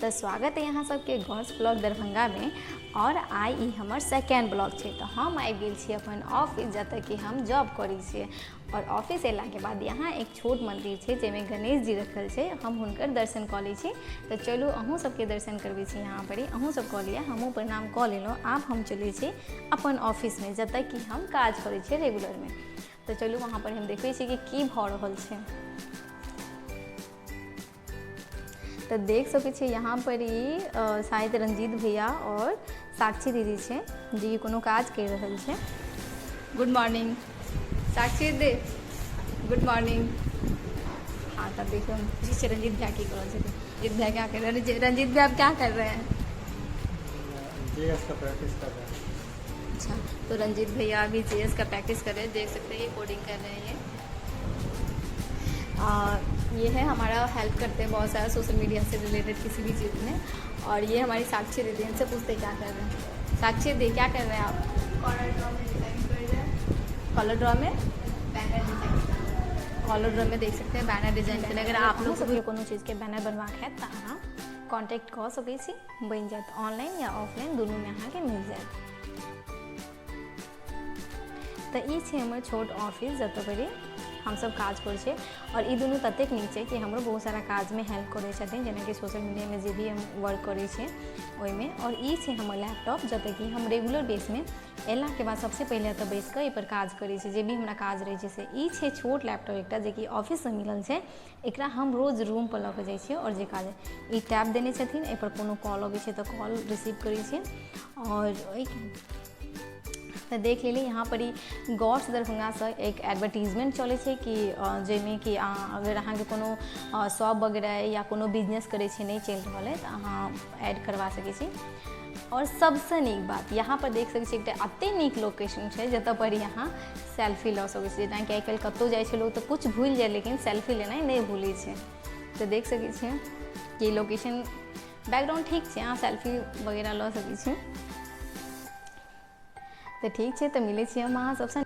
तऽ स्वागत है अहाँ सबके गॉड्स ब्लॉग दरभंगामे। और आइ ई हमर सेकेंड ब्लॉग छै। तऽ हम आबि गेल छी अपन ऑफिस, जतऽ कि हम जॉब करै छियै। और ऑफिस अयलाके बाद यहाँ एक छोट मन्दिर छै जाहिमे गणेश जी रखल छै, हम हुनकर दर्शन कऽ लै छी। तऽ चलू अहूँ सबके दर्शन करबै छी। यहाँ पर अहूँ सब कऽ लिअ, हमहूँ प्रणाम कऽ लेलहुँ। आब हम चलै छी अपन ऑफिसमे, जतऽ कि हम काज करै छियै रेगुलरमे। तऽ चलू वहाँ पर हम देखै छी कि की भऽ रहल छै। तऽ देख सकै छियै यहाँ पर ई शायद रंजीत भैया और साक्षी दीदी छै जे कोनो काज करि रहल छै। गुड मॉर्निंग साक्षी दीदी, गुड मॉर्निंग। हाँ, तब देखियौ हम पूछै छियै रंजीत भैया की कर रहल छथिन। रंजीत भैया क्या कर रहे हैं? रंजीत भैया, आप क्या कर रहे हैं? जेएस का प्रैक्टिस कर रहे हैं। अच्छा, तो रंजीत भैया अभी जेएस का प्रैक्टिस कर रहे हैं, देख सकते हैं ये कोडिंग कर रहे हैं। ये है हमारा, हेल्प करते हैं बहुत सारा सोशल मीडिया से रिलेटेड किसी भी चीज़ में। और ये हमारी साक्षी दीदी, इनसे पूछते क्या कर रहे हैं। साक्षी दीदी, क्या कर रहे हैं आप? कॉलर ड्रॉ में डिज़ाइन कर रहे हैं। कॉलर ड्रॉ में बैनर डिज़ाइन। कॉलर ड्रॉ में देख सकते हैं बैनर डिजाइन कर। अगर आप लोग सबके कोनो चीज़के बैनर बनबाक हैत तऽ अहाँ कॉन्टैक्ट कऽ सकै छी, बनि जायत। ऑनलाइन या ऑफलाइन दुनूमे अहाँके मिल जायत। तऽ ई छै हमर छोट ऑफिस, जतऽ पर हमसब काज करै छियै। आओर ई दुनू ततेक नीक छै कि हमरो बहुत सारा काजमे हेल्प करै छथिन, जेनाकि सोशल मीडियामे जे भी हम वर्क करै छियै ओहिमे। आओर ई छै हमर लैपटॉप, जतऽ कि हम रेगुलर बेसमे अयलाके बाद सबसँ पहिले एतऽ बैसिकऽ एहिपर काज करै छी, जे भी हमरा काज रहै छै से। ई छै छोट लैपटॉप एकटा, जेकि ऑफिससँ मिलल छै। एकरा हम रोज रूमपर लऽ कऽ जाइ छियै। आओर जे काज ई टैब देने छथिन, एहिपर कोनो कॉल अबै छै तऽ कॉल रिसीव करै छियै। आओर ओहिके तऽ देख लेली। यहाँ पर ई गॉड्स दरभंगासँ एक एडवर्टीजमेंट चलै छै कि जाहिमे कि अगर अहाँके कोनो शॉप वगैरह अइ या कोनो बिजनेस करै छी, नहि चलि रहल अइ, तऽ अहाँ ऐड करवा सकै छी। आओर सबसँ नीक बात, यहाँ पर देख सकै छी एकटा एतेक नीक लोकेशन छै जतऽ पर अहाँ सेल्फी लऽ सकै छी। जेनाकि आइ काल्हि कतहु जाइ छै लोक तऽ किछु भूलि जाइ, लेकिन सेल्फी लेनाइ नहि भूलै छै। तऽ देख सकै छियै कि लोकेशन बैकग्राउंड ठीक छै, अहाँ सेल्फी वगैरह लऽ सकै छी। तऽ ठीक छै, तऽ मिलै छी हम अहाँ सबसँ।